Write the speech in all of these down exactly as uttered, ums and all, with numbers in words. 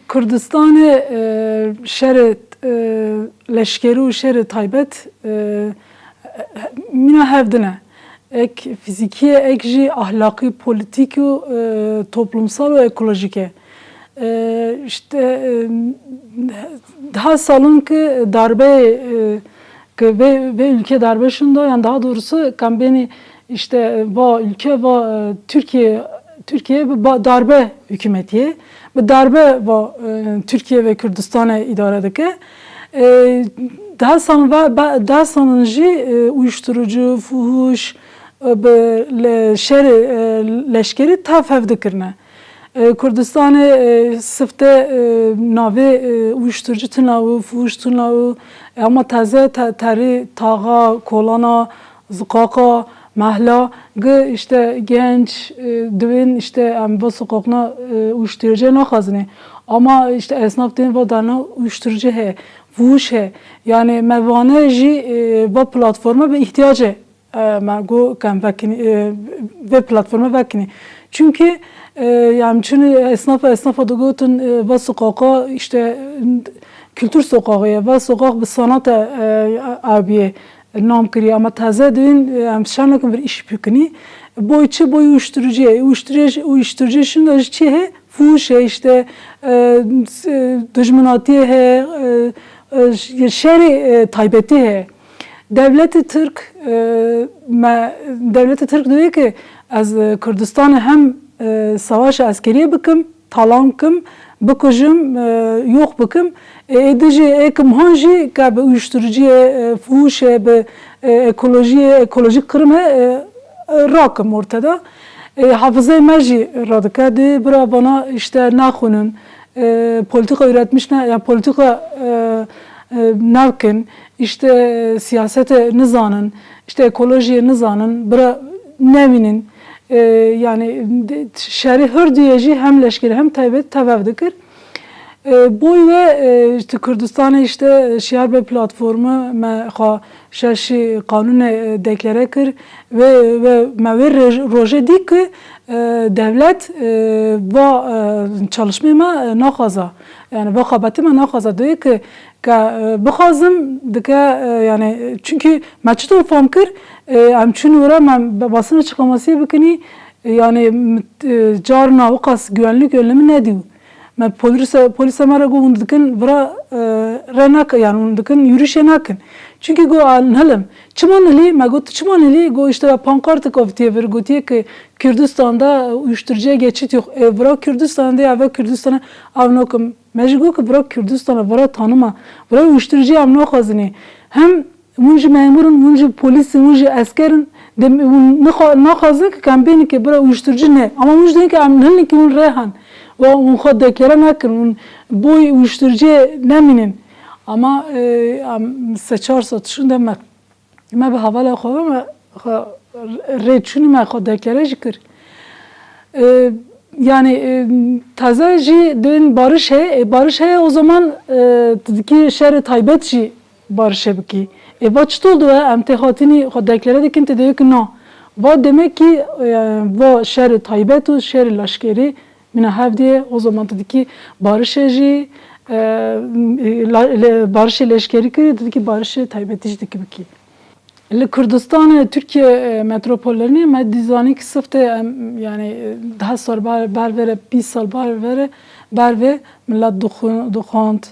Kurdistanê, e, şerê, e, leşkerî û şerê taybet, e, mîna hevdin e. Ek fîzîkî ye, ek jî ahlakî, polîtîk û, e, toplumsal û ekolojîk e. E, işte, e, daha salin ki darbeyê, e, ki vê, vê ülke darbe şindo, yani daha doğrusu kambênî işte va ülke va, e, Türkiye, Türkiye bi ba-, darbe hükümetiye, bi darbe va, e, Türkiye ve Kürdistan'e idare dike. E, daha sonra ve ba-, daha sonra jî, e, uyuşturucu, fuhuş, e, bi le-, şerê, e, leşkerî tev hev dikirine. E, Kurdistanê, e, sifte, e, navê, e, uyuşturucu tuna û fuhuş tuna û, e, ama teze te-, terî taxa, kolana, ziqaqa, mehla, gi işte genç, e, divên işte em va soqaqna, e, uyuşturucu naxazinê. Ama işte esnaf tên va dana uyuşturucu he, fuhuş he. Yani me vane jî, e, va platforma bi ihtiyacê e, me got, em vekinî, e, vê platformê vekinî. Çünkü, e, em çûn esnafa, esnafa digotin, e, va soqaqa, işte, kültür soqağı ye, va soqaq bi sanata, e, abiye nam kiriye. Ama teze dibên, e, em şanokin vir iş bikinî. Boy çi, boy uyuşturucu ye. Uyuşturucu, uyuşturucu şinda ji çi he? Fuhuş e, işte, e, s-, e, dijminatî he, e, e, ş-, şerê, e, taybetî he. Dewletê Tirk, e, me, dewletê Tirk diwê ki ez, e, Kurdistanê hem, e, savaşa eskeriyê bikim, talan kim, bikujim, e, yox bikim. E, ê dijî ê kim han jî ke bi uyuşturuciyê, e, fuhuşê, bi, e, ekolojiyê, ekolojik kirim e, e, e, rakim orteda. E, hafizeyê me jî radike. Dê bira vana işte naxwinin, e, politika üretmiş ne, ya politika, e, e, nevkin, işte, e, siyasete nizanin, işte ekolojiyê nizanin, bira nevînin. E, yani de-, şerî hir duyê jî hem leşkerî hem taybet tevev dikir. E, boy ve, e, işte Kurdistanê işte şiyar be platformu me xwe şeşî qanûnê, e, deklare kir ve, ve me wê rej-, roje dî ki, e, dewlet, e, va, e, çalışmê me, e, naxwaza. Yani va xebetê me naxwaza. Dê ki, ke, e, bixwazim dike, e, yani çünkü me çito fam kir, e, em çûn wira me basın açıklaması bikinî, e, yani, e, carna o kas güvenlik önlemi ne diyor? Me polîsa, polîsa me re got, hûn dikin vira, e, re nake, yani hûn dikin yürüyüşe nakin. Çünkü got, a, nihilim. Çima nilî? Me got, çima nilî? Got, işte, pankartık avitiye vir, gotiye ki Kürdistan'da, e, uyuşturucuya geçit yok. E, vira Kürdistan'da ya ve Kürdistan'a av nakim. Me jî got ki vira Kürdistan'a, vira tanıma, vira uyuşturucuya em naxwazinê. Hem Hûn jî memûr in, hûn jî polîs in, hûn jî esker in. Dem-, hûn nixwa-, naxwazin ki kempêneke bira uyuşturucu ne. Ama hûn jî dibên ki em nihilin ki hûn rê hen. Wa hûn xwe deklare nekin, hûn boy uyuşturuciyê nemînin. Ama, e, em se çar sed şûnde me, me bi hevala xwe ve me xwe rê çûnî me xwe deklare jî kir. E, yani, e, taze jî dibên barış heye. E, barış heye o zaman, e, tu dikî şerê taybet jî barişê bikî. Ê va çitol diwe em tê hatinî xwe deklare dikin, tê diwê ki na. Va demek ki, e, va şerê taybet û şerê leşkerî mîna hev diye, o zaman tu dikî barişê jî, e, la-, le-, barişê leşkerî kirî, tu dikî barişê taybetî jî dikî bikî. Li Kurdistanê, Tirkiye, e, metropollerine me dîzanî ki siftê em, yani, e, deh sal ber, ber vere, bîst sal ber vere, ber vê millet dixu-, dixwand,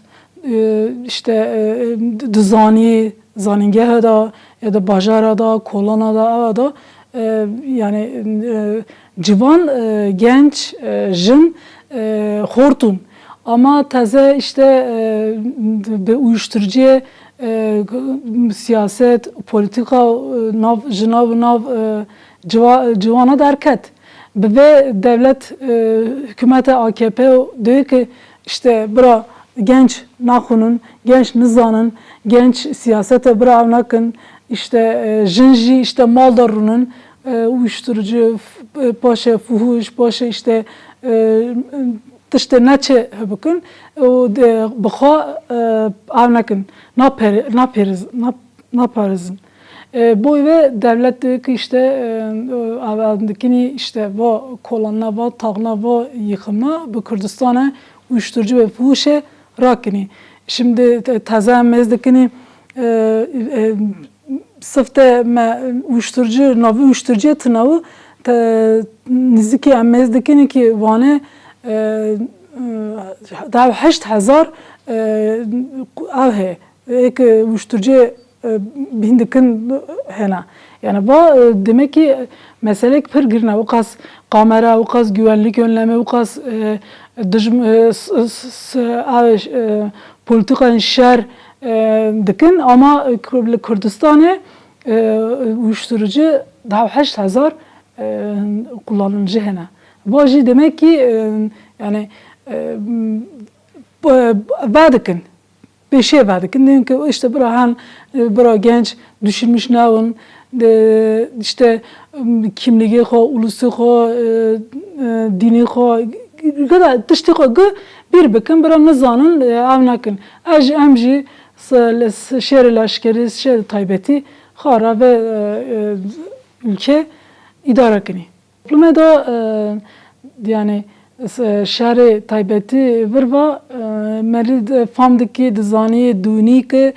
e, işte, e, di-, dizanî, zanîngeha da ya da bajara da, kolana da, ewa da, e, yani, e, civan, e, genç, e, jin, e, xortûn. Ama teze işte, e, bi uyuşturucuyê, e, siyaset, politika, e, nav, ji nav, nav, e, ciwa-, ciwana derket. Bi vê dewlet, e, hikûmeta A K P diyor ki işte bira genç naxwinin, genç nizanin, genç siyasete bira ev nakin, işte, e, jin jî işte mal de rûnin, e, uyuşturucu, f-, e, paşê fuhuş, paşê işte, e, tiştê neçe bikin û de, bi xwe, e, ev nekin, naperi-, naperiz-, nap-, naparêzin. E, boy ve dewlet diyor ki işte, e, ev, ev dikinî işte va kolanna, va taxna, va yıkımna bi Kurdistane Uyuşturucu ve fuhuşê rakinî. Şimdi te-, teze em mêz dikinî, e, e, sifte me uyuşturucu, navî uyuşturuciyê tune û te, nizikî em mêz dikinî ki Wanê, e, e, dev heşt hezar, e, ev heye. Êk uyuşturuciyê, e, bîn dikin hene. Yani va, e, demek ki meselek pir girin e. Uqas kamera, uqas güvenlik önlemi, uqas, e, dijm-, e, s-, s-, s-, ev, e, politikayên şer, e, dikin ama, e, Kur-, li Kurdistanê, e, uyuşturucu dev heşt hezar, e, kullanıcı hene. Va jî demek ki, e, yani, e, b-, vedikin. Pêşê vedikin. Diyên ki işte bira hen, e, bira genç düşünmüş nabin, e, işte, m, kimligê xwe, ulusê xwe, e, e, dînê xwe, gida tiştê xwe gi bîr bikin, bira nizanin, e, ev nekin. Ez jî, em jî se-, le-, se-, şerê leşkerî, şerê taybetî xwe re ve, e, e, ülke îdare kinî. Toplumê de, e, yani, s-, şerê taybetî vir va, e, merî de fam dikî, dizanî, dûnî ki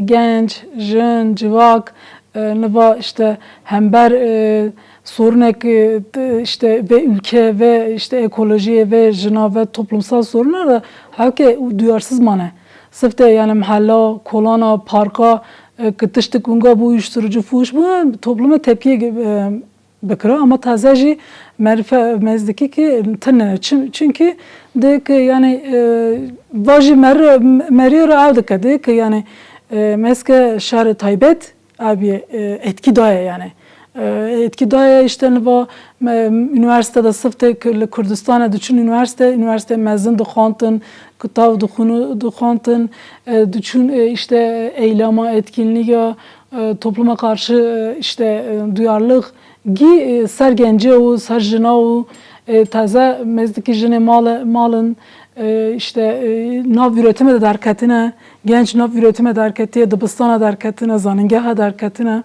genç, jin, civak, e, niva işte hember, e, sorunekî, e, işte ve ülke ve işte ekolojiyê ve jina ve toplumsal sorunlar da hewke duyarsız mane. Sifte yani mehella, kolana, parka, e, ki tiştik winga bu uyuşturucu fuhuş bu toplumê tepkiye, e, bikira, ama taze jî merife mezdikî ki tine. Çim-, çünkü de ki yani, e, vajî mer-, meriye re ev dike de ki yani, e, meske şerê taybet abiye, e, etki daye yani. E, etki daye işte niva me-, üniversitede sifte ki li Kurdistane diçin üniversite, üniversite mezin dixwantin, kitav dixunu-, dixwantin, e, diçin, e, işte eylama, etkinliğe, e, topluma karşı, e, işte, e, duyarlılık Gî, e, ser gencê û ser jina û, e, teze mezdikî jinê mal, mal in, e, işte, e, nav üretime de derketine, genç nav üretime derketiye, dibistana derketine, zanîngeha derketine.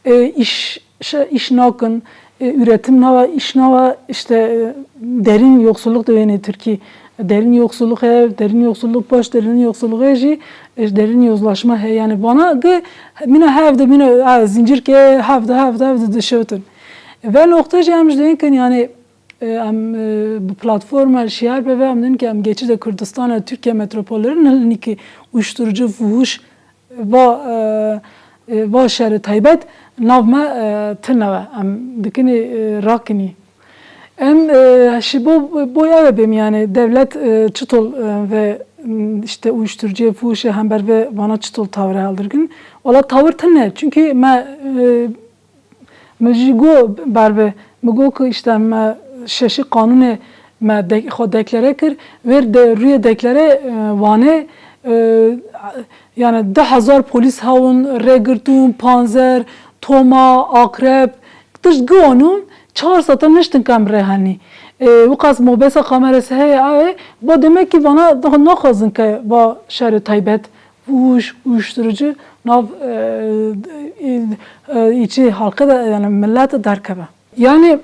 E, iş, şe-, iş nakin, e, üretim nava, iş nava, işte, e, derin yoksulluk de yine Tirkî. Derin yoksulluk heye, derin yoksulluk baş, derin yoksulluk heye jî, e, derin yozlaşma heye. Yani vana gi-, mîna hev de, mîna, e, zincîr ke hev de, hev de, hev de dişewtin. Ve noqte jî em ji dêkin, yani, e, em, e, bi platforma şiyar be ve em din ki em geçî de Kurdistan e, Türkiye metropolleri ne ki uyuşturucu, fuhuş, va, e, e, va şerê taybet nav me, e, tune ve. Em dikinî, e, rakinî. Em, e, şi bo, bo ev bêm, yani devlet, e, çitol, e, ve, m, işte uyuşturucuyê, fuhuşê hember ve vana çitol tawire hildirgin. Wala tawir tune. Çünkü me, e, Min jî got berve, min got ku işte me şeşî qanûnê me de-, xwe deklare kir, wêr de rûyê deklare, e, Wanê, e, yani du hezar polîs hewin, rê girtûn, panzer, toma, akrep, tişt giwanûn, çar sata niştin kem rê henî. E, wiqas mobesa kamerası heye, ew ê, ba demek ki vana daha naxwazin ke va şerê taybet. Fuhuş, uyuşturucu nav, e, e, e, îçê halkê de, yani millet derkeve. Yani,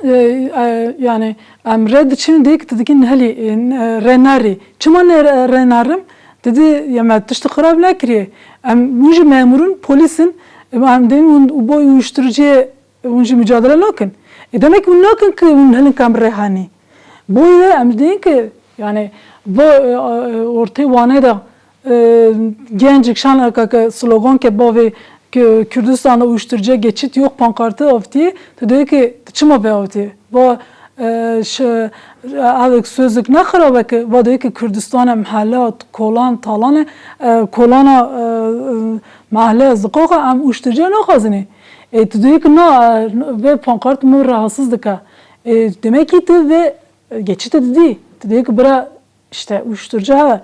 e, e, yani em rê diçin dê ki tu dikî nehelî, e, rê nerî. Çima ne rê, rê nerim? Didî ya me tişt xirab nekiriye. Em hûn jî memurun, polîsin, em, em dê hûn bo uyuşturucuyê Hûn jî mücadele nakin. E, demek hûn nakin ki hûn hilin kam rê henî. Boyê em diyên ki, yani, va, e, e, ortê Wanê de, e, gencik şan ka, ka slogan ke bavê ki Kürdistan uyuşturucuya geçit yok pankartı avtî, tu diyê ki tu çima vê avtî? Va, e, ş-, avek sözük ne xirabe ki, va diyê ki Kürdistan em hela kolan talane, e, kolana, e, e, mahle ziqoqa em uyuşturucuya naxwazinê. E, tu diyê ki na, e, vê pankart min rahatsız dike. E, demek ki tu vê, e, geçî te didî. Tu diyê ki bira işte uyuşturucu heve.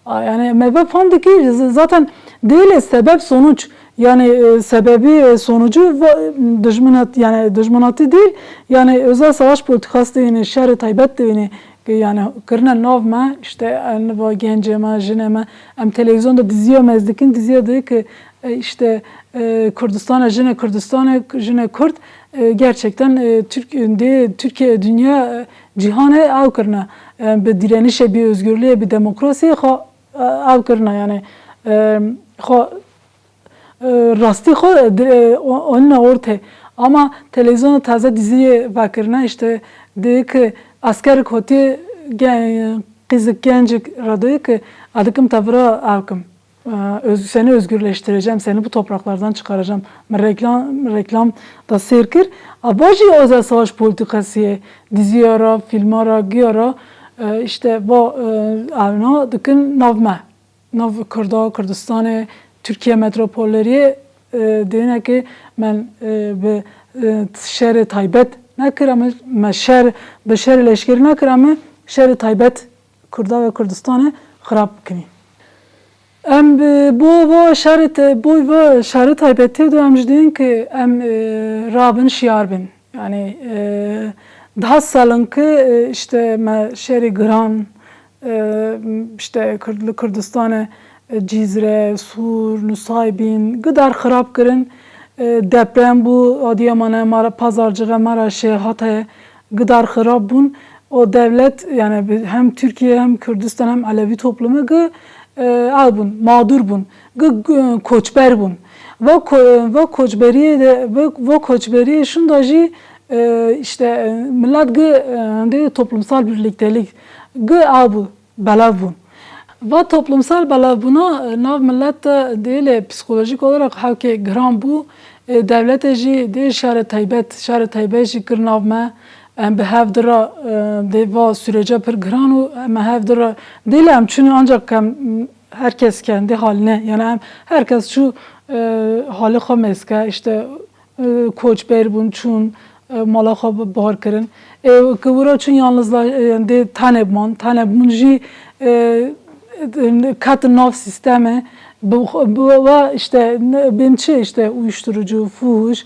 A, yani me ve fam dikî z-, zaten değil sebep sonuç. Yani, e, sebebi, e, sonucu va-, dijminat, yani dijminatî değil. Yani özel savaş politikası de yine şerê taybet de yine yani kirine nav me, işte, e, niva gencê me, jinê me, em televîzyonda diziya me ez dikin, diziya dê ki, e, işte, e, Kurdistana, jinê Kurdistana, jinê Kurd, e, gerçekten, e, Türk-, dê Türkiye, dünya, e, cîhanê ew kirine. E, bi dirênişê, bi özgürlüğe, bi demokrasiyê xwe, e, ew kirine. Yani, e, xwe, e, rastî xwe, e, di-, e, o-, onine ortê. Ama televizyona taze diziyê vekirine, işte, dê ki askerik hotî gen-, qîzik gencik radeyê ki, a dikim te vira ew kim. E, öz-, seni özgürleştireceğim, seni bu topraklardan çıkaracağım. Min reklam, reklam da sêr kir. A, va jî özel savaş politikasiyê, diziya ra, filma ra, giya ra, e, işte va, e, evna dikin nav me. Nav Kurda, Kurdistanê, Türkiye metropolleriyê, e, dêne ki men, e, bi, e, şerê taybet nekir, em me şer, bi şerê leşkerî nekir, em şerê taybet Kurda ve Kurdistanê xirab bikinî. Em bi, bo, bo şerê te-, bo, bo şerê taybetê de em ji dîn ki em, e, rabin şiyar bin. Yani, e, daha salin ki, e, işte me şerê giran, e, işte Kurd-, li Kurdistanê, e, Cizre, Sûr, Nusaybîn, gidar xirab kirin. E, deprem bû, Adıyamanê, Mara-, Pazarcığa, Maraşê, Hatayê, gidar xirab bûn. O devlet, yani bi-, hem Türkiye hem Kürdistan hem Alevi toplumu gi, e, ew bûn, mağdur bûn, gi, gi koçber bûn. Va ko-, va koçberiyê de, va, va koçberiyê şunda jî, e, işte, e, millet gi, e, de toplumsal birliktelik gi ew bû, belav bûn. Va toplumsal belavbûna, e, nav millet de dêlê psikolojik olarak hewkê giran bû. E, devletê jî dê şarê taybet, şarê taybet jî kir nav me. Em bi hev di re, e, dê va sürece pir giran û em hev di re dêlê em çûnî ancak em, herkes kendi haline, yani em herkes çû, e, halê xwe mêske, işte, e, koçber bûn, çûn, e, mala xwe bi-, bar kirin. E, ki wira çûn yalnızla-, e, dê tenê man, tenê bûn jî, e, e, ketin nav sistemê, bi xwe, bi we işte, ne, bên çi işte uyuşturucu, fuhuş,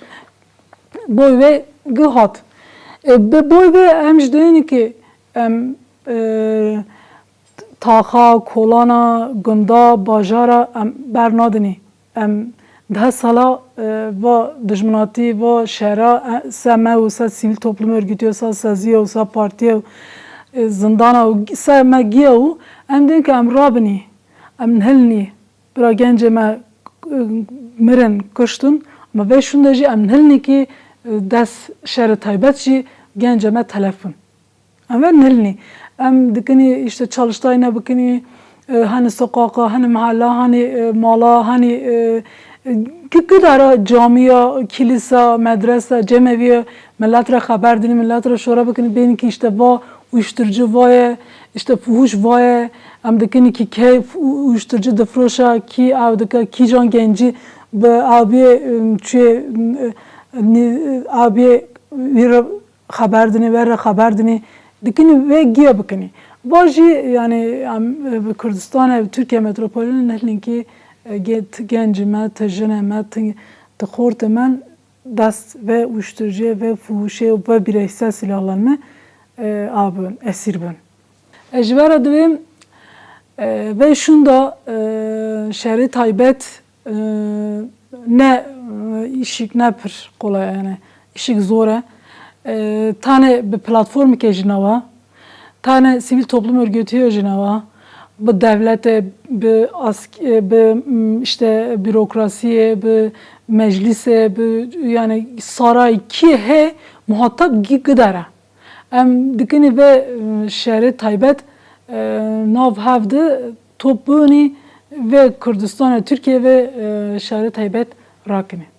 boy ve gihat. E, bi boy ve em ji dênî ki em, e, taxa, kolana, gunda, bajara em bernadinî. Em deh sala, e, va dijminatî, va şera, e, se me û se sivîl toplum örgütü, se saziye û se partiye û, e, zindana û se me giya û em dên ki em rabinî, em nihilnî. Bira gencê me, e, mirin, kuştin. Ama vê şûnde jî em nihilnî ki, e, dest şerê taybet jî gencê me telef bin. Em ve nilnî. Em dikinî işte çalıştay ne bikinî, e, hani sokaqa, hani mahalla, hani, e, mala, hani, e, e, ki, ki dara camiya, kilisa, medresa, cemeviye, millet re xeber dinî, millet re şore bikinî, bênî ki işte va uyuşturucu vaye, işte fuhuş vaye, em dikinî ki key fu-, uyuşturucu difroşa, ki ev dike, ki can genci bi abiye, e, çuye, e, ni-, abiye, wî re xeber dinê, we re xeber dinê, dikinî vê giya bikinî. Va jî, yani, em, bi Kurdistan, bi Türkiye metropolünü nehlinkî, e, ge-, t-, gencî me, ti jinê me, ti, ti xortê me dest ve uyuşturucuye, ve fuhuşê û ve bireysel silahlanma, e, a bin, esîr bin. E, ji vera divê, e, ve şunda, e, şerê taybet, e, ne, e, îşik ne pir kolay e, yani îşik zor e. E, tane bi platformike jî newa, tane sivîl toplum örgütüye jî newa, bi devlete, bi ask-, e, bi, m, işte bürokrasiye, bi meclise, bi yani saray kî he muhatap gi-, gidere. Em dikinî ve, e, şerê taybet, e, nav hev di top bûnî ve Kurdistana Tirkiye ve, e, şerê taybet rakinî.